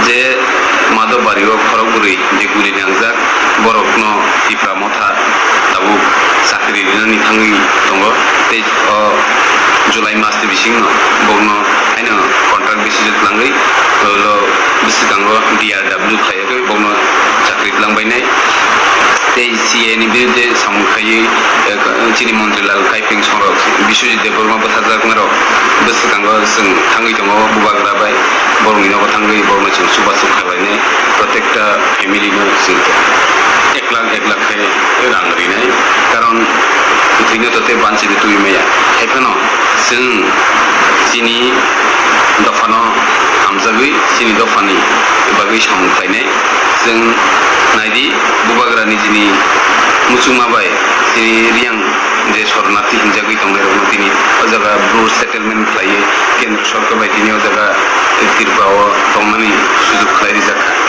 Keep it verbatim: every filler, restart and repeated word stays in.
Je Madhobari o khorok bwrwi je guli nangjak, borokno Tipra Motha tabuk chakri rinani thangwi tongo. Tei o July mas ni bisingno bokno haino contract basis o twlangwi, ulo bwswkango D R W khlaiwi bokno chakri twlangbainai. Tei C A ni birudhe samung khaiwi, eh, chini montri Lal Kaipeng Songrok, Biswajit Debbarma bwtharjaknairok bwswkango chwng thangwi tongo bubagra bai, borokni nogo thangwi borokno chwng chubachu khlainai, protekta family no chwng ek lakh ek lakh khe rang rinai, karon kwthwino to tei banchino twi maya. Haiphano chwng chini dophano hamjagwi chini dophani bagwi samung khlainai. Chwng naidi, bubagrani chini muchungma bai chini Riyang je Sharanarthi hinjagwi tongnairokno tini o jaga Bru settlement khlaiwi Kendra Sorkar bai tini o jaga Tripura o tongnani sujuk khlai rijak kha.